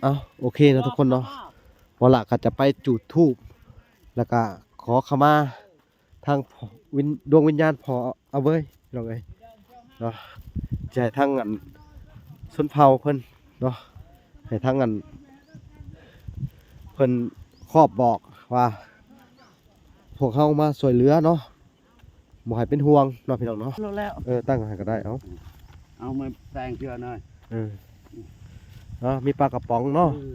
ເອົ້າ ໂອເຄເນາະທຸກຄົນເນາະ, ບໍ່ລະກໍຈະໄປຈູດທູບ ແລ້ວກໍຂໍຂະມາທາງວິນ ດວງວິນຍານພໍ່ອາເວີຍ ພີ່ນ້ອງເອີຍເນາະ, ຈະໃຫ້ທາງອັນຊົນເຜົ່າເພິ່ນເນາະ ໃຫ້ທາງອັນເພິ່ນຄອບບອກວ່າ ພວກເຮົາມາຊ່ວຍເຫຼືອເນາະ ບໍ່ໃຫ້ເປັນຫ່ວງເນາະ ພີ່ນ້ອງເນາະ. ເອີ ຕັ້ງໃຫ້ກໍໄດ້. ເອົາ ເອົາມາແຕ່ງເທື່ອໜ້ອຍ. ເອີ ເນາະ ມີປາກະປ໋ອງເນາະ. ເອີ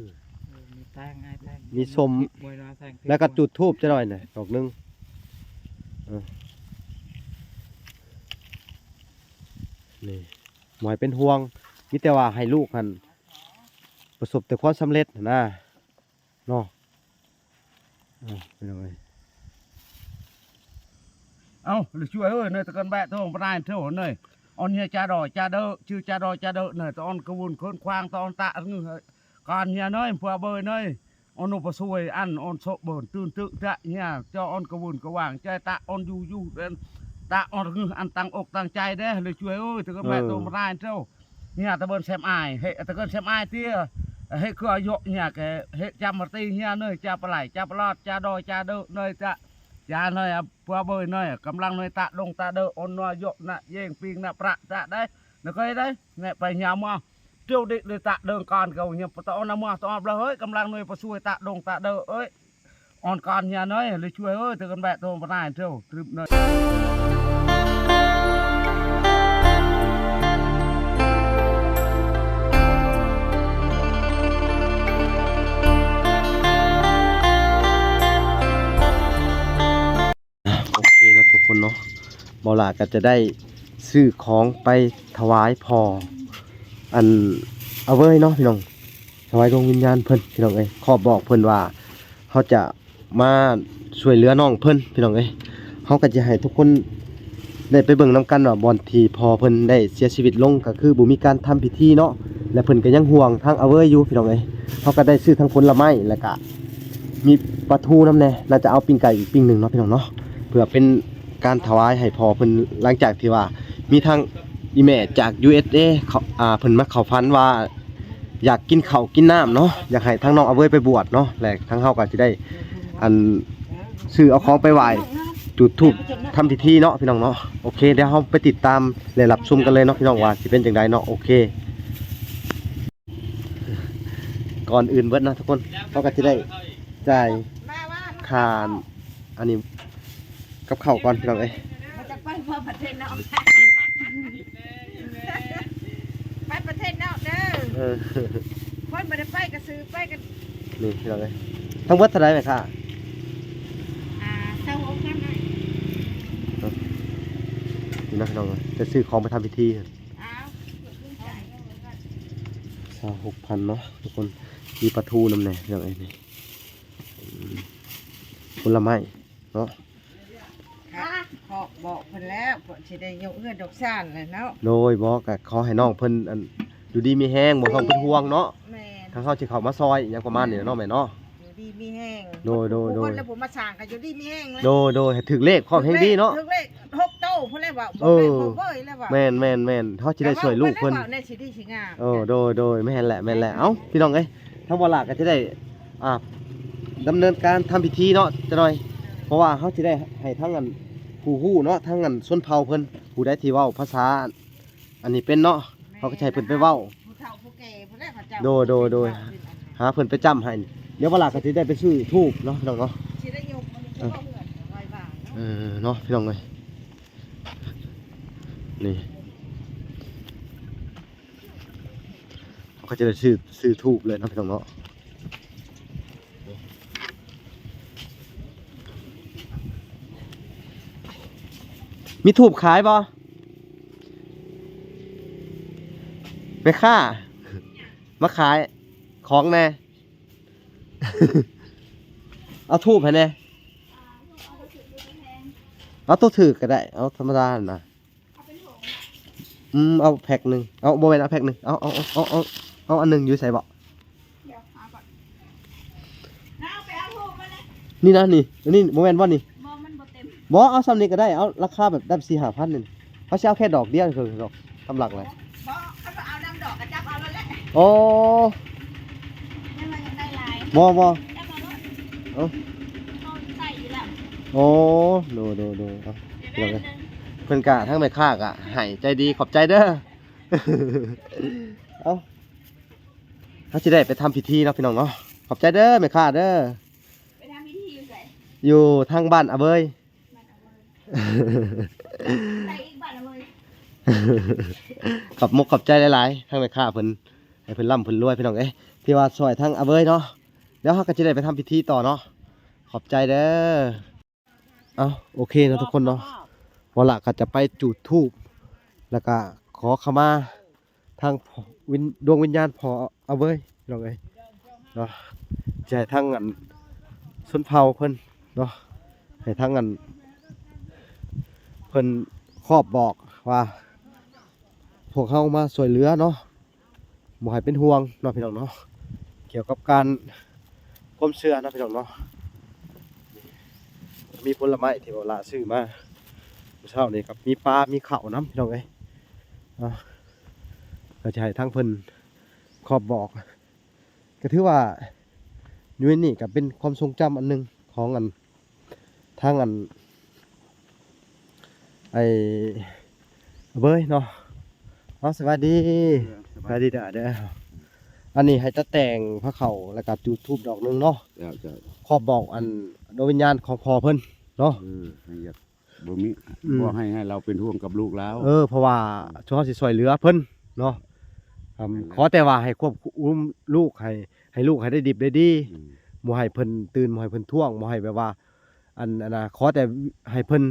ເອີ ມີແຕ່ງ ໃຫ້ແຕ່ງ ມີສົ້ມ ແລ້ວກໍຈູດທູບຈັກໜ້ອຍນະ ດອກໜຶ່ງ. ເອີ ນີ້ ບໍ່ໃຫ້ເປັນຫ່ວງ, ມີແຕ່ວ່າໃຫ້ລູກຫັ້ນປະສົບແຕ່ຄວາມສຳເລັດຫັ້ນນະ. ເນາະ ເອີ ພີ່ນ້ອງເອີຍ. ເອົ້າ ລະຊ່ວຍເອີຍ ເນີຍ ຕະກັນແບະ ໂທ ປະນາຍ ໂທ ເນີຍ ອອນເຮຍ ຈາດໍ ຈາເດີ ຊື່ ຈາດໍ ຈາເດີ ເນີຍ ຕະອອນກະວຸນ ເຂີນຂວາງ ຕະອອນຕະ ການເຮຍ ເນີຍ ພວກເບີຍ ເນີຍ ອອນໂນປະຊ່ວຍ ອັນ ອອນໂຊະ ເບີນ ຕື່ນ ຕຶ ຕະ ເຮຍ ຈາອອນກະວຸນ ກະຫວ່າງ ຈາຕະ ອອນຢູ່ ຢູ່ ຕະ ອອນ ອັນ ຕັ້ງອົກຕັ້ງໃຈເດ້ ລະຊ່ວຍເອີຍ ຕະກັນແບະ ໂທ ປະນາຍ ໂທ ເຮຍ ຕະເບີນແຊມອາຍ ເຮຍ ຕະເກີນແຊມອາຍເຕີຍ ເຮຍ ຄືອາຍຸເຮຍ ກະເຮຍ ຈຳມາຕີເຮຍ ເນີຍ ຈາປະໄຫຼ ຈາປະຫຼອດ ຈາດໍ ຈາເດີ ເນີຍ ຈາ ຈາ ເນີຍ ພວກເບີຍ ເນີຍ ກຳລັງ ເນີຍ ຕະດົງ ຕະເດີ ອອນ ນົວ ໂຍະ ນະ ເຢງ ປີງ ນະ ປະ ຕະ ໄດ້ ນະ ເຄີຍ ໄດ້ ແນະ ໄປເຮຍ ມາ ເຕີຍ ດິ ເລີຍ ຕະເດີງ ການ ເຂົາ ເຮຍ ປະຕະອອນ ນະ ມາ ຕະອອນ ເລີຍ ເຮີ້ຍ ກຳລັງ ເນີຍ ປະຊ່ວຍ ຕະດົງ ຕະເດີ ເອີຍ ອອນການເຮຍ ເນີຍ ລະຊ່ວຍເອີຍ ເຕີຍ ກັນແບະ ໂທ ປະນາຍ ໂທ ຕຶບ ເນີຍ. ໂອເຄເນາະທຸກຄົນເນາະ, ເບົາຫຼ້າກໍຈະໄດ້ຊື້ຂອງໄປຖວາຍພໍ່ ອັນ ອາເວີຍເນາະພີ່ນ້ອງ, ຖວາຍດວງວິນຍານເພິ່ນ ພີ່ນ້ອງເອີຍ, ຂໍບອກເພິ່ນວ່າເຮົາຈະມາຊ່ວຍເຫຼືອນ້ອງເພິ່ນ ພີ່ນ້ອງເອີຍ. ເຮົາກໍຈະໃຫ້ທຸກຄົນໄດ້ໄປເບິ່ງນຳກັນວ່າ ບ່ອນທີ່ພໍ່ເພິ່ນໄດ້ເສຍຊີວິດລົງ ກໍຄືບໍ່ມີການທຳພິທີເນາະ, ແລະ ເພິ່ນກໍຍັງຫ່ວງທາງອາເວີຍຢູ່ ພີ່ນ້ອງເອີຍ. ເຮົາກໍໄດ້ຊື້ທັງຜົນລະໄມ້ ແລ້ວກະມີປາທູນຳແດ່, ໜ້າຈະເອົາປີ້ງໄກ່ອີກປີ້ງໜຶ່ງເນາະ ພີ່ນ້ອງເນາະ, ເພື່ອເປັນການຖວາຍໃຫ້ພໍ່ເພິ່ນ ຫຼັງຈາກທີ່ວ່າມີທາງອີ່ແມ່ຈາກ ຢູເອສເອ ເຂົາ ອ່າ ເພິ່ນມາເຂົ້າຝັນວ່າ ຢາກກິນເຂົ້າກິນນ້ຳເນາະ, ຢາກໃຫ້ທາງນ້ອງອາເວີຍໄປບວດເນາະ, ແລະ ທາງເຮົາກໍຊິໄດ້ ອັນ ຊື້ເອົາຂອງໄປໄຫວ້ ຈູດທູບທຳພິທີເນາະ ພີ່ນ້ອງເນາະ. ໂອເຄ ດຽວເຮົາໄປຕິດຕາມ ແລະ ຮັບຊົມກັນເລີຍເນາະ ພີ່ນ້ອງ ວ່າຊິເປັນຈັ່ງໃດເນາະ. ໂອເຄ ກ່ອນອື່ນເບິດເນາະທຸກຄົນ ເຮົາກໍຊິໄດ້ຈ່າຍຄ່າ ອັນນີ້ ກັບເຂົ້າກ່ອນ ພີ່ນ້ອງເອີຍ. ບໍ່ຈັກໄປບໍ່ປະເທດນອກ ໄປປະເທດນອກເດີ. ເອີ ຄົນບໍ່ໄດ້ໄປກໍຊື້ໄປກັນ ນີ້ ພີ່ນ້ອງເອີຍ. ທັງເບິດເທົ່າໃດແມ່ຄ້າ? ອ່າ ຊາວຫົກພັນ. ນີ້ນະ ພີ່ນ້ອງເອີຍ, ຈະຊື້ຂອງໄປທຳພິທີ ອ້າວ ຊາວຫົກພັນເນາະທຸກຄົນ. ມີປາທູນຳແດ່ ພີ່ນ້ອງເອີຍ, ນີ້ ຜົນລະໄມ້ເນາະ. ເພາະບອກເພິ່ນແລ້ວ ເພິ່ນຊິໄດ້ຍົກເຮືອນຍົກຊານແຫຼະເນາະ. ໂດຍ ບໍ່ ກໍຂໍໃຫ້ນ້ອງເພິ່ນ ອັນ ຢູ່ດີມີແຮງ ບໍ່ຕ້ອງເປັນຫ່ວງເນາະ. ແມ່ນ ທາງເຮົາຊິເຂົ້າມາຊ່ອຍຫຍັງປະມານນີ້ແຫຼະເນາະ ແມ່ເນາະ. ຢູ່ດີມີແຮງ. ໂດຍ ໂດຍ ໂດຍ ຜູ້ຄົນ ແລະ ຜູ້ມາສ້າງກໍຢູ່ດີມີແຮງ. ໂດຍ ໂດຍ ຖືກເລກພ້ອມ ແຮງດີເນາະ. ຖືກເລກຫົກໂຕພຸ້ນແຫຼະວ່າ. ເອີ ບໍ່ແມ່ນບໍ່ເບີຍແລ້ວວ່າ. ແມ່ນໆໆ ເຮົາຊິໄດ້ຊ່ວຍລູກເພິ່ນ ແຕ່ວ່າເພິ່ນແລ້ວວ່າ ແນວຊິດີຊິງາມ. ເອີ ໂດຍ ໂດຍ ແມ່ນແຫຼະ ແມ່ນແຫຼະ. ເອົ້າ ພີ່ນ້ອງເອີຍ ທາງບໍ່ຫຼ້າກໍຈະໄດ້ ອ່າ ດຳເນີນການທຳພິທີເນາະ ຈັກໜ້ອຍ ເພາະວ່າເຮົາຊິໄດ້ໃຫ້ທາງອັນຜູ້ຮູ້ເນາະ ທາງອັນຊົນເຜົ່າເພິ່ນ ຜູ້ໃດທີ່ເວົ້າພາສາອັນນີ້ເປັນເນາະ ເຮົາກໍຊິໃຫ້ເພິ່ນໄປເວົ້າ. ຜູ້ເຖົ້າຜູ້ແກ່ພຸ້ນແຫຼະເຂົາເຈົ້າ. ໂດຍ ໂດຍ ໂດຍ ຫາເພິ່ນໄປຈ້ຳໃຫ້. ດຽວບໍ່ຫຼ້າກໍຊິໄດ້ໄປຊື້ທູບເນາະ ພີ່ນ້ອງເນາະ. ຊິໄດ້ຍົກມັນ ເອີ ເພື່ອເພື່ອນໄວ້ວາງເນາະ. ເອີ ເນາະ ພີ່ນ້ອງເອີຍ ນີ້ ເຮົາກໍຈະໄດ້ຊື້ ຊື້ທູບເລີຍເນາະ ພີ່ນ້ອງເນາະ. ມີທູບຂາຍບໍ່ ແມ່ຄ້າ? ມາຂາຍຂອງແດ່. ເອົາທູບໃຫ້ແດ່. ເອົາໂຕຖືກກໍໄດ້ ເອົາທຳມະດານະ. ອືມ ເອົາແພັກໜຶ່ງ. ເອົາ ບໍ່ແມ່ນເອົາແພັກໜຶ່ງ. ເອົາ ເອົາ ເອົາ ເອົາ ເອົາອັນໜຶ່ງຢູ່ໃສບໍ? ດຽວຫາກ່ອນ. ນາວໄປເອົາທູບມາແລ້ວ. ນີ້ນະ ນີ້ ອັນນີ້ບໍ່ແມ່ນບໍ່ນີ້? ບໍ່ ມັນບໍ່ເຕັມ. ບໍ່ ເອົາຊ່ຳນີ້ກໍໄດ້. ເອົາລາຄາແບບໄດ້ສີ່ຫ້າພັນນີ້. ເຮົາຊິເອົາແຄ່ດອກດຽວ ດອກ ກຳລັງແຫຼະ. ບໍ່ ຄັນວ່າເອົານຳດອກກໍຈັບເອົາໂລດແຫຼະ. ໂອ້ ບໍ່ ບໍ່ ເອົ້າ ໂອ້ ໂດຍ ໂດຍ ໂດຍ ເອົາ ເພິ່ນກະ ທາງແມ່ຄ້າກະໃຫ້ໃຈດີ ຂອບໃຈເດີ ເອົ້າ ເຮົາຊິໄດ້ໄປທຳພິທີເນາະ ພີ່ນ້ອງເນາະ ຂອບໃຈເດີແມ່ຄ້າເດີ ໄປທຳພິທີຢູ່ໃສ? ຢູ່ທາງບ້ານອາເບີຍ ໃສ່ອີກບາດລະເວີຍ ຂອບມຸກຂອບໃຈຫຼາຍໆ ທາງແມ່ຄ້າເພິ່ນ ໃຫ້ເພິ່ນລ່ຳເພິ່ນລວຍ ພີ່ນ້ອງເອີຍ ທີ່ວ່າຊ່ອຍທາງອາເວີຍເນາະ ດຽວເຮົາກໍຈະໄດ້ໄປທຳພິທີຕໍ່ເນາະ ຂອບໃຈເດີ ເອົ້າ ໂອເຄເນາະທຸກຄົນເນາະ ເວາະຫຼ້າກໍຈະໄປຈູດທູບ ແລ້ວກໍຂໍຂະມາ ທາງວິນ ດວງວິນຍານພໍ່ອາເວີຍ ພີ່ນ້ອງເອີຍເນາະ ຈະໃຫ້ທາງອັນຊົນເຜົ່າເພິ່ນເນາະ ໃຫ້ທາງອັນເພິ່ນຄອບບອກວ່າ ພວກເຮົາມາຊ່ວຍເຫຼືອເນາະ ບໍ່ໃຫ້ເປັນຫ່ວງເນາະ ພີ່ນ້ອງເນາະ ກ່ຽວກັບການ ຄວາມເຊື່ອເນາະ ພີ່ນ້ອງເນາະ ມີຜົນລະໄມ້ທີ່ເວົ້າຫຼ້າຊື້ມາມື້ເຊົ້ານີ້ ກັບມີປາ ມີເຂົ້ານຳ ພີ່ນ້ອງເອີຍ ເນາະ ກໍຈະໃຫ້ທາງເພິ່ນຄອບບອກ ກໍຖືວ່າຢູ່ໃນນີ້ກໍເປັນຄວາມຊົງຈຳອັນໜຶ່ງຂອງອັນ ທາງອັນ ໄອ້ເບີຍເນາະ ເອົາ ສະບາຍດີ ເອີ ສະບາຍດີເດີ ອັນນີ້ໃຫ້ຕັດແຕ່ງພາເຂົ້າ ແລ້ວກໍຈູດທູບດອກໜຶ່ງເນາະ ເຈົ້າ ເຈົ້າ ຂອບບອກອັນດວງວິນຍານຂອງພໍ່ເພິ່ນເນາະ ເອີ ໃຫ້ຢາກ ບໍ່ມີ ອືມ ບໍ່ໃຫ້ ໃຫ້ລາວເປັນຫ່ວງກັບລູກລາວ ເອີ ເພາະວ່າ ເອີ ເຮົາຊິຊ່ວຍເຫຼືອເພິ່ນເນາະ ອືມ ແມ່ນແລ້ວ ຂໍແຕ່ວ່າໃຫ້ຄວບຄຸມລູກ ໃຫ້ ໃຫ້ລູກໃຫ້ໄດ້ດິບໄດ້ດີ ອືມ ບໍ່ໃຫ້ເພິ່ນຕື່ນ ບໍ່ໃຫ້ເພິ່ນທ້ວງ ບໍ່ໃຫ້ແບບວ່າ ອັນ ອັນນະ ຂໍແຕ່ໃຫ້ເພິ່ນ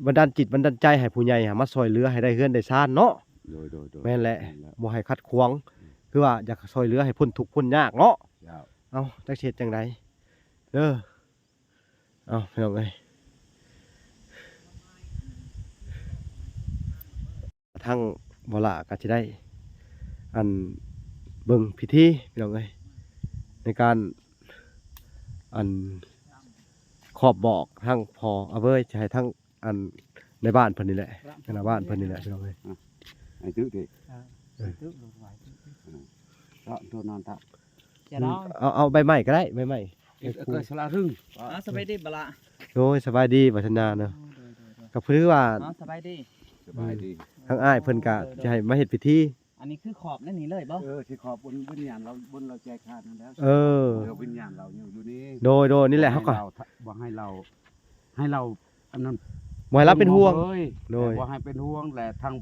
ບັນດານຈິດບັນດານໃຈໃຫ້ຜູ້ໃຫຍ່ຫາມາຊ່ວຍເຫຼືອໃຫ້ໄດ້ເຮືອນໄດ້ຊານເນາະ ໂດຍ ໂດຍ ໂດຍ ແມ່ນແຫຼະ ແມ່ນແລ້ວ ບໍ່ໃຫ້ຂັດຂວາງ ອືມ ຄືວ່າຢາກຊ່ວຍເຫຼືອໃຫ້ພົ້ນທຸກພົ້ນຍາກເນາະ ເຈົ້າ ເອົ້າ ຈັກຊິເຮັດຈັ່ງໃດເດີ. ເອົ້າ ພີ່ນ້ອງເອີຍ ທາງບໍ່ຫຼ້າກໍຊິໄດ້ ອັນ ເບິ່ງພິທີ ພີ່ນ້ອງເອີຍ ໃນການ ອັນ ຂອບບອກທາງພໍ່ອາເວີຍ ຈະໃຫ້ທາງ ອັນ ໃນບ້ານເພິ່ນນີ້ແຫຼະ ໃນບ້ານເພິ່ນນີ້ແຫຼະ ພີ່ນ້ອງເອີຍ ອືມ ໃຫ້ຖືກຕິ ເອີ ເອີ ຖືກ ເອີ ເອົາ ເອົາໃບໄມ້ກໍໄດ້ ໃບໄມ້ ເອີ ເອີ ສະຫຼະຮຶ່ງ ອ່າ ສະບາຍດີບັກຫຼ້າ ໂດຍ ສະບາຍດີບັກສັນຍາເນາະ ໂດຍ ໂດຍ ໂດຍ ກໍຄືວ່າ ອ່າ ສະບາຍດີ ສະບາຍດີ ທາງອ້າຍເພິ່ນກໍຈະໃຫ້ມາເຮັດພິທີ ອັນນີ້ຄືຂອບໃນນີ້ເລີຍບໍ່? ເອີ ຊິຂອບບົນວິນຍານລາວ ບົນລາວແຈກທານນັ້ນແຫຼະ ເອີ ເອີ ວິນຍານລາວຢູ່ ຢູ່ນີ້ ໂດຍ ໂດຍ ນີ້ແຫຼະ ເຮົາກໍ ບໍ່ໃຫ້ລາວ ໃຫ້ລາວ ອັນນັ້ນ ບໍ່ໃຫ້ລາວເປັນຫ່ວງ ໂດຍ ບໍ່ໃຫ້ເປັນຫ່ວງ ແລະ ທາງ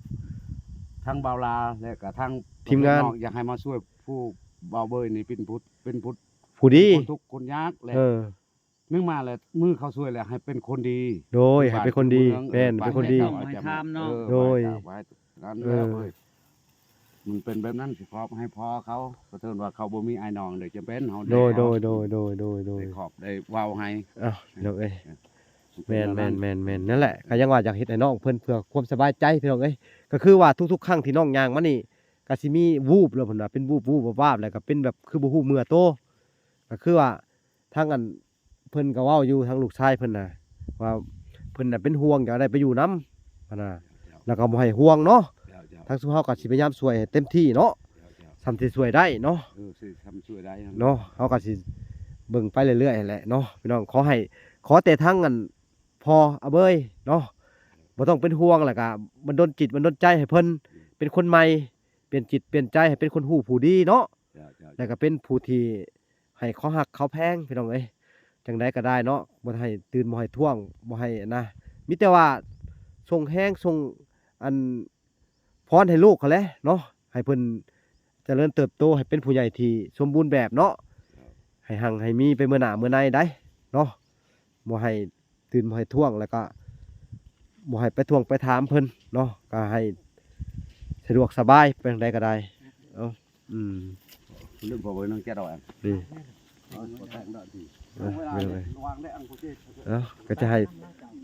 ທາງບ່າວລາ ແລະ ກະທາງທີມງານ ຢາກໃຫ້ມາຊ່ວຍຜູ້ບ່າວເບີຍນີ້ ເປັນຜູ້ ເປັນຜູ້ ຜູ້ດີ ຄົນທຸກຄົນຍາກ ແລະ ເອີ ໜຶ່ງມາແລ້ວ ມື້ເຂົາຊ່ວຍແລ້ວໃຫ້ເປັນຄົນດີ ໂດຍ ໃຫ້ເປັນຄົນດີ ແມ່ນ ເປັນຄົນດີ ເອີ ໂດຍ ນັ້ນແຫຼະເອີຍ ມັນເປັນແບບນັ້ນ ຊິຂອບໃຫ້ພໍ່ເຂົາ ກະເຖິງວ່າເຂົາບໍ່ມີອ້າຍນ້ອງເດ້ ຈຳເປັນເຮົາ ໂດຍ ໂດຍ ໂດຍ ໂດຍ ໄດ້ຂອບໄດ້ເວົ້າໃຫ້ ເອົ້າ ພີ່ນ້ອງເອີຍ ເອີ ແມ່ນ ແມ່ນ ແມ່ນ ແມ່ນ ນັ້ນແຫຼະ ກະຍັງວ່າຢາກເຮັດໃຫ້ນ້ອງເພິ່ນເພື່ອຄວາມສະບາຍໃຈ ພີ່ນ້ອງເອີຍ ກະຄືວ່າທຸກໆຄັ້ງທີ່ນ້ອງຍ່າງມານີ້ ກະຊິມີວູບ ແລ້ວເພິ່ນວ່າເປັນວູບ ວູບວາບ ແລ້ວກະເປັນແບບຄືບໍ່ຮູ້ເມື່ອໂຕ ກະຄືວ່າ ທາງອັນ ເພິ່ນກໍເວົ້າຢູ່ ທາງລູກຊາຍເພິ່ນນະ ວ່າເພິ່ນນະເປັນຫ່ວງ ຢາກໄດ້ໄປຢູ່ນຳຫັ້ນນະ ເຈົ້າ ແລ້ວກໍບໍ່ໃຫ້ຫ່ວງເນາະ ເຈົ້າ ເຈົ້າ ທາງຊຸມເຮົາກໍຊິພະຍາຍາມຊ່ວຍໃຫ້ເຕັມທີ່ເນາະ ເຈົ້າ ເຈົ້າ ສ່ຳທີ່ຊ່ວຍໄດ້ເນາະ ເອີ ສ່ຳຊ່ວຍໄດ້ເນາະ ເຮົາກໍຊິເບິ່ງໄປເລື້ອຍໆຫັ້ນແຫຼະເນາະ ພີ່ນ້ອງ ຂໍໃຫ້ ຂໍແຕ່ທາງອັນພໍ່ອາເບີຍເນາະ ບໍ່ຕ້ອງເປັນຫ່ວງ ແລ້ວກໍບັນດົນຈິດບັນດົນໃຈໃຫ້ເພິ່ນ ອືມ ເປັນຄົນໃໝ່ ປ່ຽນຈິດປ່ຽນໃຈໃຫ້ເປັນຄົນຮູ້ຜູ້ດີເນາະ ເຈົ້າ ເຈົ້າ ແລ້ວກໍເປັນຜູ້ທີ່ ໃຫ້ເຂົາຮັກເຂົາແພງ ພີ່ນ້ອງເອີຍ ຈັ່ງໃດກໍໄດ້ເນາະ ບໍ່ໃຫ້ຕື່ນ ບໍ່ໃຫ້ທ້ວງ ບໍ່ໃຫ້ອັນນະ ມີແຕ່ວ່າສົ່ງແຮງ ສົ່ງອັນ ພອນໃຫ້ລູກຫັ້ນແຫຼະເນາະ ໃຫ້ເພິ່ນຈະເລີນເຕີບໂຕ ໃຫ້ເປັນຜູ້ໃຫຍ່ທີ່ສົມບູນແບບເນາະ ໃຫ້ຮັ່ງໃຫ້ມີໄປເມື່ອໜ້າເມື່ອໃນໄດ໋ເນາະ ບໍ່ໃຫ້ ຕື່ມໃຫ້ທ້ວງ ແລ້ວກະບໍ່ໃຫ້ໄປທວງໄປຖາມເພິ່ນເນາະ ກະໃຫ້ສະດວກສະບາຍ ໄປທາງໃດກະໄດ້ ເອົ້າ ອືມ ລືມເອົາໄວ້ນຳແຈດອອກ ນີ້ ເອົາ ເອົາ ກະຈະໃຫ້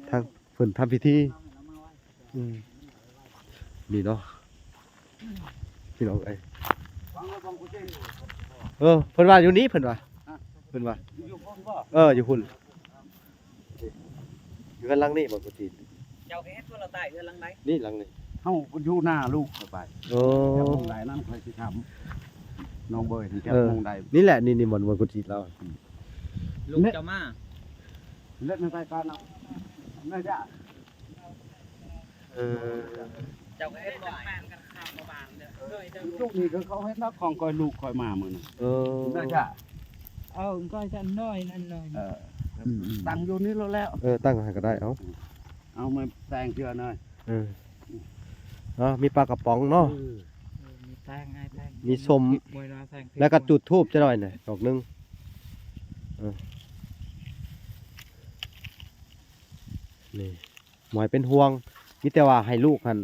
ທາງເພິ່ນທຳພິທີ ອືມ ນີ້ເນາະ ພີ່ນ້ອງເອີຍ ເອີ ເພິ່ນວ່າຢູ່ນີ້ ເພິ່ນວ່າ ເພິ່ນວ່າ ເອີ ຢູ່ພຸ້ນ ເຮືອນຫຼັງນີ້ບໍ່ ກຸຕິ ເຈົ້າເຮັດຄົນລະໃຕ້ເຮືອນຫຼັງໃດ ນີ້ຫຼັງນີ້ ເຮົາຢູ່ໜ້າລູກຂ້ອຍໄປ ໂອ້ ແຕ່ໝ່ອງໃດນັ້ນຂ້ອຍຊິຖາມ ນ້ອງເບີຍຫັ້ນຈັກ ເອີ ໂມງໃດ ນີ້ແຫຼະ ນີ້ ນີ້ບ່ອນ ບ່ອນກຸດຈິດລາວ ລູກເຈົ້າມາ ເລີດໃນໃຕ້ການເນາະ ແມ່ນຈ້າ ເອີ ເຈົ້າກໍເຮັດບໍ່ອ້າຍ ລູກນີ້ຄືເຂົາເຮັດນະ ຂອງຂ້ອຍ ລູກຂ້ອຍມາມື້ນັ້ນ ເອີ ແມ່ນຈ້າ ເອີ ຂ້ອຍຈະນ້ອຍນັ້ນໜ້ອຍ ເອີ ອືມໆ ຕັ້ງຢູ່ນີ້ໂລດແລ້ວ ເອີ ຕັ້ງໃຫ້ກໍໄດ້ ເອົາ ເອົາມາແຕ່ງເທື່ອໜ້ອຍ ເອີ ເອົາ ມີປາກະປ໋ອງເນາະ ເອີ ເອີ ມີແປ້ງ ອ້າຍແປ້ງ ມີສົ້ມ ແລ້ວກໍຈູດທູບຈັກໜ້ອຍນະ ດອກໜຶ່ງ ເອີ ນີ້ ບໍ່ໃຫ້ເປັນຫ່ວງ ມີແຕ່ວ່າໃຫ້ລູກຫັ້ນ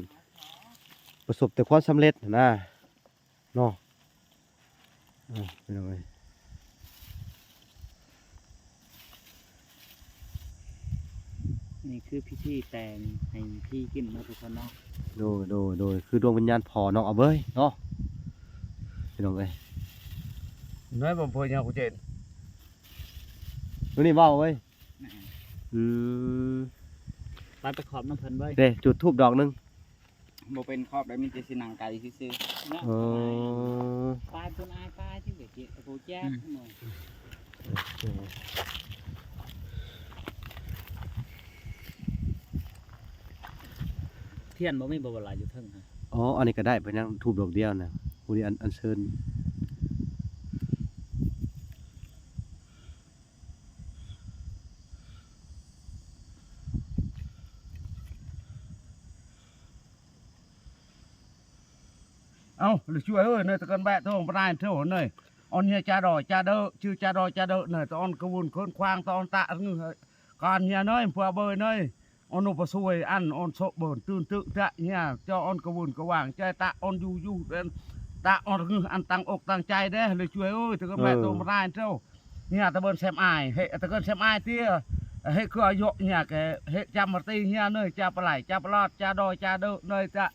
ປະສົບແຕ່ຄວາມສຳເລັດຫັ້ນນະ ເນາະ ເອີ ພີ່ນ້ອງເອີຍ ນີ້ຄືພິທີແຕ່ງໃຫ້ຜີກິນເນາະ ທຸກຄົນເນາະ ໂດຍ ໂດຍ ໂດຍ ຄືດວງວິນຍານພໍ່ນ້ອງອາເບີຍເນາະ ພີ່ນ້ອງເອີຍ ນ້ອຍບໍ່ເພິ່ນຍັງກູເຈນ ໂຕນີ້ເວົ້າເວີຍ ອືມ ໄປ ໄປຂອບນຳເພິ່ນເວີຍ ເດ້ ຈູດທູບດອກໜຶ່ງ ບໍ່ເປັນຂອບໄດ້ ມີແຕ່ຊິນັ່ງໄກຊື່ໆ ເນາະ ເອີ ປາຍເພິ່ນອາຍປາຍທີ່ເວກ ຜູ້ແຈກ ອືມ ທຽນບໍ່ມີບໍ່ ບໍ່ຫຼາຍຢູ່ເທິງຫັ້ນ ອໍ ອັນນີ້ກໍໄດ້ ເປັນຫຍັງ ທູບດອກດຽວນະ ຜູ້ທີ່ອັນ ອັນເຊີນ ເອົ້າ ລະຊ່ວຍເອີຍ ເນີຍ ຕະກັນແບະໂທ ປະນາຍໂທ ເນີຍ ອອນເຮຍຈາດໍຈາເດີ ຊື່ຈາດໍຈາເດີ ເນີຍ ຕະອອນກະວຸນເຄີນຄວາງ ຕະອອນຕະງື ການເຮຍເນີຍ ພວກເບີຍເນີຍ ອອນອຸປະຊ່ວຍ ອັນອອນໂຊະເບີນ ຕື່ນຕຶກຕະເຮຍ ຈາອອນກະວຸນກະວາງ ຈາຕະອອນຢູ່ຢູ່ເດີນ ຕະອອນງື ອັນຕັ້ງອົກຕັ້ງໃຈເດ້ ລະຊ່ວຍເອີຍ ຕະກັນແບະໂທ ປະນາຍໂທ ເຮຍຕະເບີນແຊມອາຍ ເຮຍຕະເກີນແຊມອາຍເຕີຍ ເຮຍຄືອາຍຸເຮຍແກ ເຮຍຈຳມາຕີເຮຍເນີຍ ຈາປະໄລ ຈາປະຫຼອດ ຈາດໍຈາເດີ ເນີຍ ຈາ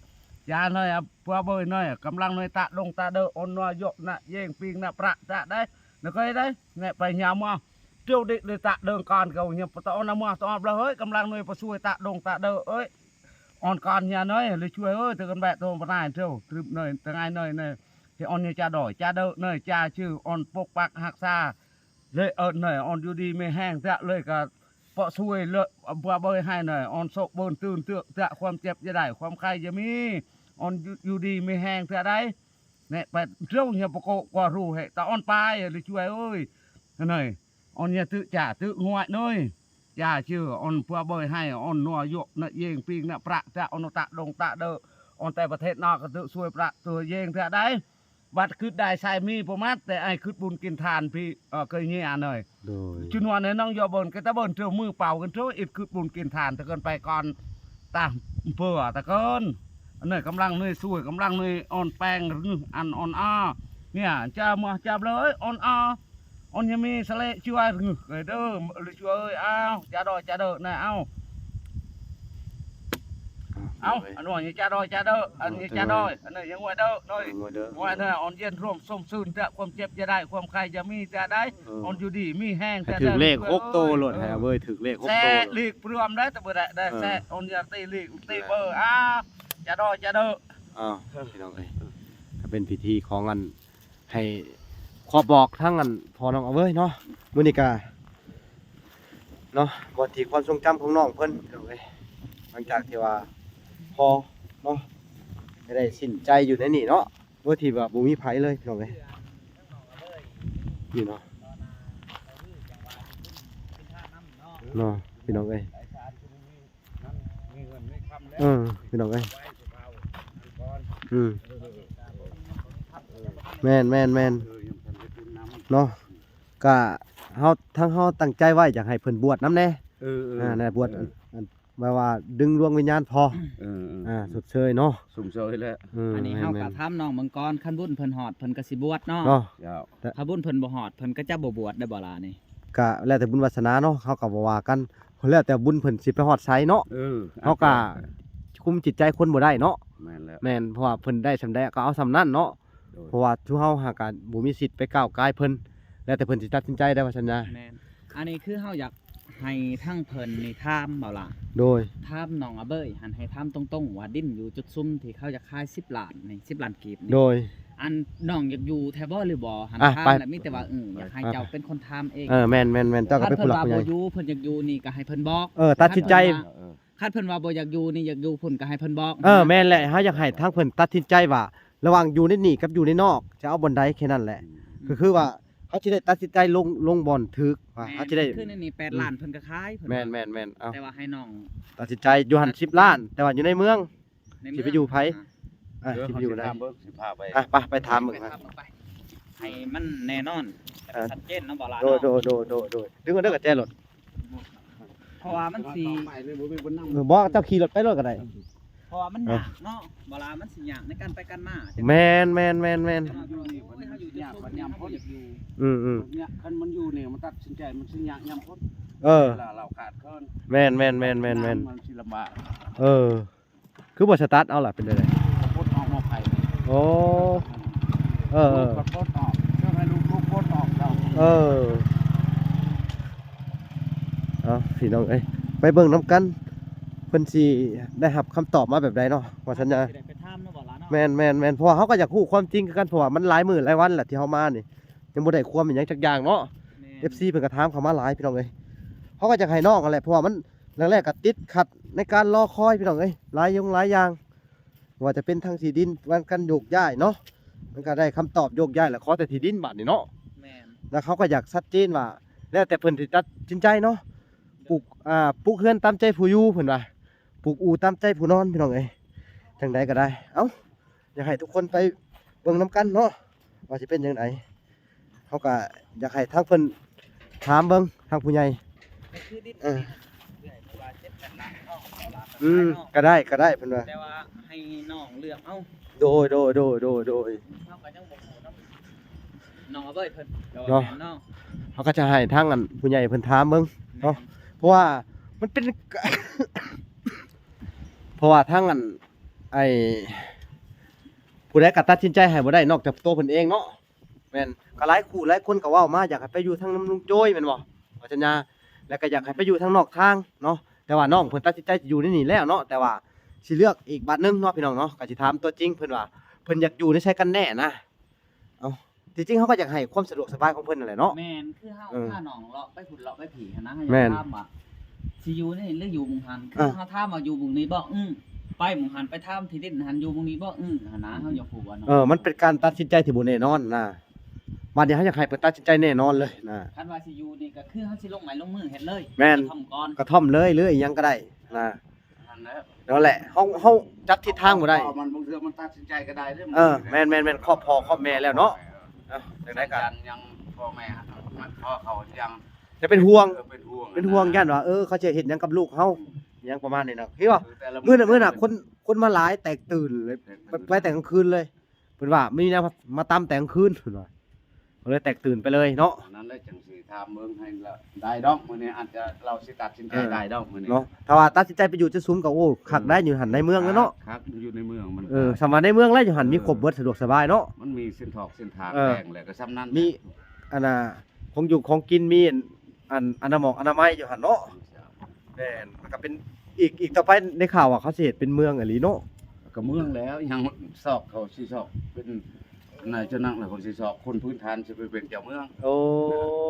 ຈາເນີຍ ພວກເບີຍເນີຍ ກຳລັງເນີຍ ຕະດົງຕະເດີ ອອນນົວຍົນະເຢງປີງນະປະຕະໄດ໋ ນະເຄີຍໄດ໋ ແນະໄປເຮຍມາ ເຈົ້າດິໄດ້ຕະເດີງການເຂົາເນຍ ປະຕະອອນນະມາຕະອອບລະເຮີ້ຍ ກຳລັງເນີຍ ປະຊ່ວຍຕະດົງຕະເດີ ເອີຍ ອອນການເຮຍເນີຍ ລະຊ່ວຍເອີຍ ຕະກັນແບະໂທ ປະນາຍໂທ ຕຶບເນີຍ ຕະງາຍເນີຍ ເນີຍ ເຮຍອອນເນຍ ຈາດໍຈາເດີ ເນີຍ ຈາຊື່ ອອນປົກປັກຮັກສາ ເລີຍເອີ້ນເນີຍ ອອນຢູ່ດີມີແຮງ ຕະເລີຍກະ ເພາະຊ່ວຍເລີຍ ບໍ່ເບີຍໃຫ້ເນີຍ ອອນໂຊະເບີນຕື່ນເຕີກ ຕະຄວາມເຈັບຢ່າໄດ້ ຄວາມໄຂ້ຢ່າມີ ອອນຢູ່ ຢູ່ດີມີແຮງ ຕະໄດ໋ ແນະ ໄປເຈົ້າເຮຍປະໂກະກວ່າຮູ້ໃຫ້ ຕະອອນປາຍ ລະຊ່ວຍເອີຍ ເນີຍ ອອນເຮຍຕຶຈາຕຶງວຍເນີຍ ຈາຊື່ ອອນພວກເບີຍໃຫ້ ອອນນົວຍົນະເຢງປີງນະປະຕະ ອອນຕະດົງຕະເດີ ອອນແຕ່ປະເທດນອກກະຕຶຊ່ວຍປະຕົວເຢງ ຕະໄດ໋ ບັດຄຶດໄດ້ໃສ່ມີປະມາດ ແຕ່ໄອ້ຄຶດບຸນກິນທານພີ້ ເອີ ເຄີຍເຫຍເນີຍ ໂດຍ ຈຸນວນໃນນ້ອງຢໍເບິ່ນ ກະຕະເບິ່ນເທື່ອມືເປົ່າກັນເທື່ອ ອິດຄຶດບຸນກິນທານ ຕະເກີນໄປກ່ອນ ຕາເພື່ອຕະເກີນ ອັນເນີຍກຳລັງເນີຍຊ່ວຍ ກຳລັງເນີຍອ່ອນແປງ ອັນອ່ອນອາ ເນຍ ຈາມາ ຈາເລີຍ ອ່ອນອາ ອອນຍາມີສະເລະຊ່ວຍ ເດີ ລະຊ່ວຍ ເອີຍ ອ້າວ ຈາດອຍ ຈາເດີ ນະ ເອົາ ເອົາ ອັນວ່າ ຈາດອຍ ຈາເດີ ອັນນີ້ຈາດອຍ ອັນນີ້ຍັງວ່າເດີ ໂດຍ ວ່າເດີ ອອນເຢັນຮ່ວມຊົມຊື່ນ ແຕ່ຄວາມເຈັບຢ່າໄດ້ ຄວາມໄຂ້ຢ່າມີ ແຕ່ໃດ ເອີ ອອນຢູ່ດີມີແຮງ ໃຫ້ຖືກເລກຫົກໂຕໂລດ ໃຫ້ເວີຍຖືກເລກຫົກໂຕ ແຊະລີກເພື່ອມໄດ້ ແຕ່ບໍ່ໄດ້ ແຊະ ອອນຢ່າຕີລີກ ຕີເບີ ອ້າ ຈາດອຍ ຈາເດີ ອ້າວ ພີ່ນ້ອງເອີຍ ກໍເປັນພິທີຂອງອັນ ໃຫ້ຂອບບອກທາງອັນພໍ່ນ້ອງອາເວີຍເນາະ ມື້ນີ້ກະເນາະ ບ່ອນທີ່ຄວາມຊົງຈຳຂອງນ້ອງເພິ່ນ ພີ່ນ້ອງເອີຍ ຫຼັງຈາກທີ່ວ່າພໍ່ເນາະ ໄດ້ສິ້ນໃຈຢູ່ໃນນີ້ເນາະ ໂດຍທີ່ວ່າບໍ່ມີໃຜເລີຍ ພີ່ນ້ອງເອີຍ ນີ້ເນາະ ເນາະ ພີ່ນ້ອງເອີຍ ເອີ ພີ່ນ້ອງເອີຍ ອືມ ແມ່ນໆໆ ເນາະ ກະເຮົາ ທາງເຮົາຕັ້ງໃຈໄວ້ຢາກໃຫ້ເພິ່ນບວດນຳແດ່ ເອີໆ ອ່າ ແນະ ບວດ ເອີ ອັນ ອັນ ແບບວ່າດຶງດວງວິນຍານພໍ່ ເອີໆ ອ່າ ຊົດເຊີຍເນາະ ຊົມເຊີຍແຫຼະ ເອີ ອັນນີ້ເຮົາກະຖາມນ້ອງເບິ່ງກ່ອນ ຄັນບຸນເພິ່ນຮອດ ເພິ່ນກະຊິບວດເນາະ ເນາະ ຖ້າບຸນເພິ່ນບໍ່ຮອດ ເພິ່ນກະຈະບໍ່ບວດໄດ້ບໍ່ລະນີ້ ກະແລ້ວແຕ່ບຸນວາສະໜາເນາະ ເຮົາກະບໍ່ວ່າກັນ ແລ້ວແຕ່ບຸນເພິ່ນຊິໄປຮອດໃສເນາະ ເອີ ເຮົາກະຄຸມຈິດໃຈຄົນບໍ່ໄດ້ເນາະ ແມ່ນແລ້ວ ແມ່ນ ເພາະວ່າເພິ່ນໄດ້ສ່ຳໃດກໍເອົາສ່ຳນັ້ນເນາະ ໂດຍ ເພາະວ່າຊຸເຮົາຫາກະບໍ່ມີສິດໄປກ້າວກ່າຍເພິ່ນ ແລ້ວແຕ່ເພິ່ນຊິຕັດສິນໃຈໄດ້ ວ່າຊັ້ນນະ ແມ່ນ ອັນນີ້ຄືເຮົາຢາກໃຫ້ທາງເພິ່ນນີ້ຖາມເອົາລະ ໂດຍ ຖາມນ້ອງອາເບີຍຫັ້ນ ໃຫ້ຖາມຕົງໆ ວ່າດິນຢູ່ຈຸດຊຸມທີ່ເຂົາຢາກຂາຍສິບລ້ານນີ້ ສິບລ້ານກີບນີ້ ໂດຍ ອັນ ນ້ອງຢາກຢູ່ແທ້ບໍ່ ຫຼືບໍ່ຫັ້ນ? ອ່ະ ຖາມ ໄປ ແລ້ວມີແຕ່ວ່າ ເອີ ຢາກໃຫ້ເຈົ້າເປັນຄົນຖາມເອງ. ເອີ ແມ່ນໆໆ ເຈົ້າກໍເປັນຜູ້ຫຼັກຜູ້ໃຫຍ່. ຄັນເພິ່ນວ່າບໍ່ຢູ່ ເພິ່ນຢາກຢູ່ນີ້ກໍໃຫ້ເພິ່ນບອກ. ເອີ ຕັດສິນໃຈ. ຄັນເພິ່ນວ່າ ເອີ ຄັນເພິ່ນວ່າບໍ່ຢາກຢູ່ນີ້ ຢາກຢູ່ພຸ້ນກໍໃຫ້ເພິ່ນບອກ. ເອີ ແມ່ນແຫຼະ ເຮົາຢາກໃຫ້ທາງເພິ່ນຕັດສິນໃຈວ່າ ລະຫວ່າງຢູ່ໃນນີ້ກັບຢູ່ໃນນອກ ຈະເອົາບ່ອນໃດ ແຄ່ນັ້ນແຫຼະ. ອືມ ກໍຄືວ່າ ເຮົາຊິໄດ້ຕັດສິນໃຈລົງ ລົງບ່ອນຖືກວ່າ ແມ່ນ ເຮົາຊິໄດ້ ຄືໃນນີ້ແປດລ້ານ ອືມ ເພິ່ນກໍຂາຍ ເພິ່ນ ແມ່ນໆໆ ເອົາ ແຕ່ວ່າໃຫ້ນ້ອງ ຕັດສິນໃຈຢູ່ຫັ້ນສິບລ້ານ ແຕ່ວ່າຢູ່ໃນເມືອງ ໃນເມືອງ ຊິໄປຢູ່ໃຜ? ອ່າ ອ່າ ຊິໄປຢູ່ໃດ? ເອີ ເຮົາຊິຖາມເບິ່ງ ຊິພາໄປ ອ່ະ ໄປ ໄປຖາມເບິ່ງ ໄປຖາມເບິ່ງ ໄປ ໃຫ້ມັນແນ່ນອນ ອ່າ ຊັດເຈນເນາະ ບໍ່ລະ ໂດຍ ເນາະ ໂດຍ ໂດຍ ໂດຍ ໂດຍ ດຶງເອົາເດີກະແຈລົດ. ເພາະວ່າມັນຊິ ເອີ ບໍ່ ເຈົ້າຂີ່ລົດໄປໂລດກໍໄດ້. ເພາະວ່າມັນຍາກເນາະ ເອີ ບໍ່ລະ ມັນຊິຍາກໃນການໄປການມາ. ແມ່ນໆໆໆ ເຮົາຢູ່ ໂອ້ຍ ເຮົາຢູ່ຈຸດສຸດນີ້ ເຮົາບໍ່ຢາກຢູ່. ອືມໆ ຄັນມັນຢູ່ນີ້ ມັນຕັດສິນໃຈ ມັນຊິຍາກຍາມຄົນ. ເອີ ເວລາລາວຂາດເຂີນ. ແມ່ນໆໆໆໆ ມັນຊິລຳບາກ. ເອີ ຄືບໍ່ສະຕາດເອົາລະ ເປັນຈັ່ງໃດ? ປົດອອກໝໍ້ໄຟ. ໂອ້ ເອີໆ ປົດອອກ ເຊິ່ງໃຫ້ລູກໆປົດອອກເອົາ. ເອີ ເອົາ ພີ່ນ້ອງເອີຍ ໄປເບິ່ງນຳກັນ ເພິ່ນຊິໄດ້ຮັບຄຳຕອບມາແບບໃດເນາະ ວ່າຊັ້ນນະ. ຊິໄດ້ໄປຖາມເນາະ ບໍ່ລະເນາະ. ແມ່ນໆໆ ເພາະວ່າເຮົາກໍຢາກຮູ້ຄວາມຈິງຄືກັນ ເພາະວ່າມັນຫຼາຍມື້ຫຼາຍວັນລະທີ່ເຮົາມານີ້ ຍັງບໍ່ໄດ້ຄວາມອີ່ຫຍັງຈັກຢ່າງເນາະ. ແມ່ນ ເອັຟຊີ ເພິ່ນກໍຖາມເຂົ້າມາຫຼາຍ ພີ່ນ້ອງເອີຍ ເຮົາກໍຢາກໃຫ້ນ້ອງຫັ້ນແຫຼະ ເພາະວ່າມັນ ແລກໆກໍຕິດຂັດໃນການລໍຄອຍ ພີ່ນ້ອງເອີຍ ຫຼາຍຢ່າງຫຼາຍຢ່າງ ບໍ່ວ່າຈະເປັນທາງທີ່ດິນ ການໂຍກຍ້າຍເນາະ ມັນກໍໄດ້ຄຳຕອບໂຍກຍ້າຍ ແລ້ວຂໍແຕ່ທີ່ດິນບາດນີ້ເນາະ. ແມ່ນ ແລ້ວເຂົາກໍຢາກຊັດເຈນວ່າ ແລ້ວແຕ່ເພິ່ນຊິຕັດສິນໃຈເນາະ ປູກ ອ່າ ປູກເຮືອນຕາມໃຈຜູ້ຢູ່ ເພິ່ນວ່າ ປູກອູ່ຕາມໃຈຜູ້ນອນ ພີ່ນ້ອງເອີຍ ຈັ່ງໃດກໍໄດ້. ເອົ້າ ຢາກໃຫ້ທຸກຄົນໄປເບິ່ງນຳກັນເນາະ ວ່າຊິເປັນຈັ່ງໃດ. ເຮົາກໍຢາກໃຫ້ທາງເພິ່ນຖາມເບິ່ງ ທາງຜູ້ໃຫຍ່. ເອີ ອືມ ກໍໄດ້ ກໍໄດ້ ເພິ່ນວ່າ ແຕ່ວ່າໃຫ້ນ້ອງເລືອກເອົາ. ໂດຍ ໂດຍ ໂດຍ ໂດຍ ໂດຍ ເຮົາກໍຍັງບໍ່ຮູ້ນຳນ້ອງອາເບີຍເພິ່ນ ເນາະ ເຮົາກໍຈະໃຫ້ທາງອັນຜູ້ໃຫຍ່ເພິ່ນຖາມເບິ່ງເນາະ. ແມ່ນ ເພາະວ່າມັນເປັນ ເພາະວ່າທາງອັນ ໄອ້ ຜູ້ໃດກໍຕັດສິນໃຈໃຫ້ບໍ່ໄດ້ນອກຈາກໂຕເພິ່ນເອງເນາະ. ແມ່ນ ກໍຫຼາຍຄູ່ຫຼາຍຄົນກໍເວົ້າມາ ຢາກໃຫ້ໄປຢູ່ທາງນຳລຸງໂຈຍແມ່ນບໍ່ ວ່າຊັ້ນນະ ແລ້ວກໍຢາກໃຫ້ໄປຢູ່ທາງນອກທາງເນາະ. ແຕ່ວ່ານ້ອງເພິ່ນຕັດສິນໃຈຊິຢູ່ໃນນີ້ແລ້ວເນາະ ແຕ່ວ່າຊິເລືອກອີກບາດໜຶ່ງເນາະ ພີ່ນ້ອງເນາະ. ກໍຊິຖາມຕົວຈິງເພິ່ນວ່າ ເພິ່ນຢາກຢູ່ໃນໃສກັນແນ່ນະ. ເອົ້າ ທີ່ຈິງເຮົາກໍຢາກໃຫ້ຄວາມສະດວກສະບາຍຂອງເພິ່ນນັ້ນແຫຼະເນາະ. ແມ່ນ ຄືເຮົາ ເອີ ພານ້ອງເລາະໄປພຸ້ນເລາະໄປພີ້ຫັ້ນນະ ເຮົາຢາກຖາມວ່າຊິຢູ່ນີ້ຫຼືຢູ່ໝ່ອງຫັ້ນ. ຄືເຮົາຖາມວ່າຢູ່ໝ່ອງນີ້ບໍ່? ອື ໄປໝ່ອງຫັ້ນ ໄປຖາມທີ່ດິນຫັ້ນ ຢູ່ໝ່ອງນີ້ບໍ່? ອື ຫັ້ນນະ ເຮົາຢາກຮູ້ວ່າ ເອີ ມັນເປັນການຕັດສິນໃຈທີ່ບໍ່ແນ່ນອນນະ. ບາດນີ້ເຮົາຢາກໃຫ້ເພິ່ນຕັດສິນໃຈແນ່ນອນເລີຍນະ. ຄັນວ່າຊິຢູ່ນີ້ກໍຄືເຮົາຊິລົງໄມ້ລົງມືເຮັດເລີຍ. ແມ່ນ ກະທ່ອມກ່ອນ ກະທ່ອມເລີຍ ຫຼືອີ່ຫຍັງກໍໄດ້ນະ. ນັ້ນແຫຼະ ເຮົາ ເຮົາຈັບທິດທາງບໍ່ໄດ້ ມັນບາງເທື່ອມັນຕັດສິນໃຈກໍໄດ້ເດ້. ເອີ ແມ່ນໆໆ ຄອບພໍ່ຄອບແມ່ແລ້ວເນາະ. ເອີ ຈັ່ງໃດກໍຍັງພໍ່ແມ່ ມັນພໍ່ເຂົາຍັງຈະເປັນຫ່ວງ ເອີ ເປັນຫ່ວງ ເປັນຫ່ວງ ຢ້ານວ່າ ເອີ ເຂົາຈະເຮັດຫຍັງກັບລູກເຮົາ ຫຍັງປະມານນີ້ນະ ເຫັນບໍ່? ມື້ນັ້ນ ມື້ນັ້ນ ຄົນ ຄົນມາຫຼາຍແຕກຕື່ນເລີຍ ໄປແຕ່ກາງຄືນເລີຍ. ເພິ່ນວ່າມີແນວມາຕຳແຕ່ກາງຄືນ ເພິ່ນວ່າ ກໍເລີຍແຕກຕື່ນໄປເລີຍເນາະ. ນັ້ນແຫຼະ ຈັ່ງຊິຖາມເບິ່ງໃຫ້ລະ ໄດ້ດອກ ມື້ນີ້ອາດຈະ ລາວຊິຕັດສິນໃຈ ເອີ ໄດ້ດອກມື້ນີ້ເນາະ. ຖ້າວ່າຕັດສິນໃຈໄປຢູ່ຈຸດສຸມກໍ ໂອ້ ຄັກໄດ້ ເອີ ຢູ່ຫັ້ນໃນເມືອງແລ້ວເນາະ. ຄັກ ຢູ່ໃນເມືອງມັນ ເອີ ສ່ຳວ່າໃນເມືອງແລ້ວ ຢູ່ຫັ້ນ ເອີ ມີຄົບເບິດ ສະດວກສະບາຍເນາະ. ມັນມີເສັ້ນຖອກເສັ້ນທາງ ເອີ ແຈ້ງແລ້ວກໍສ່ຳນັ້ນ ມີ ແຫຼະ ອັນນ່າ ຂອງຢູ່ຂອງກິນ ມີອັນ ອັນ ອະນາໝອກອະນາໄມຢູ່ຫັ້ນເນາະ. ແມ່ນ ມັນກໍເປັນອີກ ອີກຕໍ່ໄປ ໄດ້ຂ່າວວ່າເຂົາຊິເຮັດເປັນເມືອງອີ່ຫຼີເນາະ. ກໍເມືອງແລ້ວ ຍັງຊອກ ເຂົາຊິຊອກເປັນນາຍເຈົ້ານາງ ແລ້ວເຂົາຊິຊອກຄົນພື້ນຖານ ຊິໄປເປັນເຈົ້າເມືອງ. ໂອ້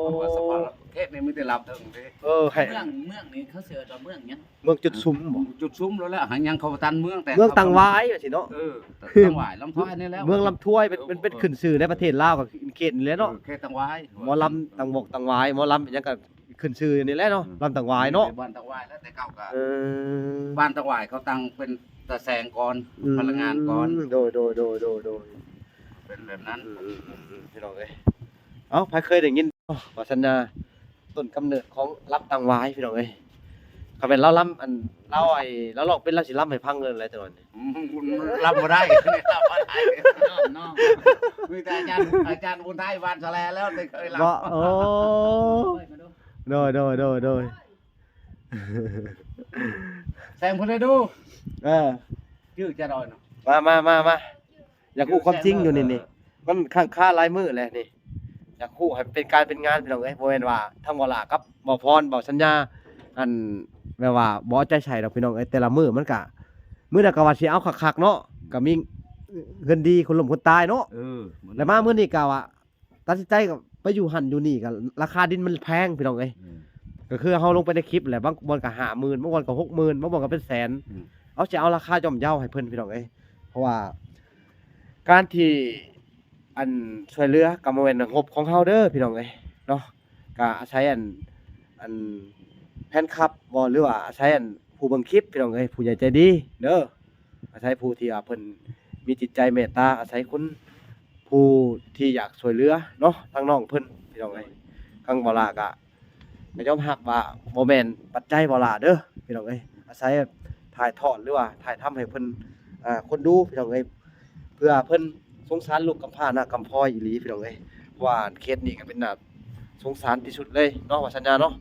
ເພາະວ່າສະພາບເຂດນີ້ມີແຕ່ລາວເທິງເດ້. ເອີ ໃຫ້ ເມືອງ ເມືອງນີ້ເຂົາເອີ້ນວ່າເມືອງຫຍັງ? ເມືອງຈຸດສຸມບໍ? ຈຸດສຸມແລ້ວແຫຼະ ຫາຍັງເຂົາວ່າຕັນເມືອງ ແຕ່ເມືອງຕັງຫວາຍວ່າຊີ້ເນາະ. ເອີ ຕັງຫວາຍ ລຳທ້ອຍນີ້ແຫຼະ ເມືອງລຳຖ້ວຍ ເປັນ ເປັນຂຶ້ນຊື່ໃນປະເທດລາວ ກໍເຂດນີ້ແຫຼະເນາະ. ເອີ ເຂດຕັງຫວາຍ ໝໍລຳຕັງໝອກຕັງຫວາຍ ໝໍລຳຫຍັງກໍຂຶ້ນຊື່ນີ້ແຫຼະເນາະ. ອືມ ລຳຕັງຫວາຍເນາະ ບ້ານຕັງຫວາຍແລ້ວແຕ່ເກົ່າກໍ. ເອີ ບ້ານຕັງຫວາຍເຂົາຕັ້ງເປັນຕາແສງກ່ອນ ອືມ ພະລັງງານກ່ອນ. ໂດຍ ໂດຍ ເປັນແບບນັ້ນ. ອືມ ພີ່ນ້ອງເອີຍ ເອົ້າ ໃຜເຄີຍໄດ້ຍິນບໍ່ ວ່າສັນຍາ ຕົ້ນກຳເນີດຂອງລຳຕັງຫວາຍ ພີ່ນ້ອງເອີຍ. ຄັນແມ່ນລາວລຳ ອັນ ລາວ ໄອ້ ລາວຮ້ອງເປັນ ລາວຊິລຳໃຫ້ຟັງເລີຍແຫຼະ ຈັກໜ່ອຍນີ້. ອືມ ລຳບໍ່ໄດ້ ລຳບໍ່ໄດ້ ນ້ອງ ນ້ອງ ມີແຕ່ອາຈານ ອາຈານບຸນໄທ ວານສະແລແລ້ວທີ່ເຄີຍລຳ. ບໍ່ ໂອ້ ໂດຍ ໂດຍ ໂດຍ ໂດຍ ແສງພຸ້ນໄດ້ດູ. ເອີ ຈື່ຈະດອຍເນາະ. ມາ ມາ ມາ ມາ. ຢາກຮູ້ຄວາມຈິງຢູ່ນີ້ນີ້ ມັນຄ້າງຄາຫຼາຍມື້ແລ້ວນີ້ ຢາກຮູ້ໃຫ້ເປັນການເປັນງານ ພີ່ນ້ອງເອີຍ. ບໍ່ແມ່ນວ່າທາງບໍ່ຫຼ້າກັບບໍ່ພອນ ບໍ່ສັນຍາ ອັນ ແບບວ່າບໍ່ເອົາໃຈໃສ່ດອກ ພີ່ນ້ອງເອີຍ. ແຕ່ລະມື້ມັນກະ ມື້ໃດກໍວ່າຊິເອົາຄັກໆເນາະ ກໍມີ ເຮືອນດີຄົນລົ້ມຄົນຕາຍເນາະ ເອີ ແລ້ວມາມື້ນີ້ກໍວ່າຕັດສິນໃຈກໍໄປຢູ່ຫັ້ນຢູ່ນີ້ ກໍລາຄາດິນມັນແພງພີ່ນ້ອງເອີຍ ເອີ ກໍຄືເຮົາລົງໄປໃນຄລິບແຫຼະ ບາງບ່ອນກໍຫ້າໝື່ນ ບາງບ່ອນກໍຫົກໝື່ນ ບາງບ່ອນກໍເປັນແສນ ອືມ ເຮົາຊິເອົາລາຄາຍ່ອມເຢາໃຫ້ເພິ່ນພີ່ນ້ອງເອີຍ ເພາະວ່າການທີ່ ອັນຊ່ວຍເຫຼືອກໍບໍ່ແມ່ນງົບຂອງເຮົາເດີພີ່ນ້ອງເອີຍເນາະ ກໍອາໄສອັນ ອັນແຟນຄລັບບໍ່ ຫຼືວ່າອາໄສອັນຜູ້ເບິ່ງຄລິບພີ່ນ້ອງເອີຍ ຜູ້ໃຫຍ່ໃຈດີເດີ ອາໄສຜູ້ທີ່ວ່າເພິ່ນມີຈິດໃຈເມດຕາ ອາໄສຄົນຜູ້ທີ່ຢາກຊ່ວຍເຫຼືອເນາະ ທາງນ້ອງເພິ່ນພີ່ນ້ອງເອີຍ ທາງບໍ່ລາກໍ ກໍຍອມຮັບວ່າບໍ່ແມ່ນປັດໄຈບໍ່ຫຼ້າເດີພີ່ນ້ອງເອີຍ ອາໄສຖ່າຍທອດ ຫຼືວ່າຖ່າຍທຳໃຫ້ເພິ່ນ ອ່າ ຄົນດູພີ່ນ້ອງເອີຍ ເພື່ອເພິ່ນສົງສານລູກກຳພ້າໜ້າກຳພອຍອີ່ຫຼີພີ່ນ້ອງເອີຍ ເພາະວ່າເຂດນີ້ກໍເປັນໜ້າສົງສານທີ່ສຸດເລີຍເນາະ ວ່າຊັ້ນເນາະ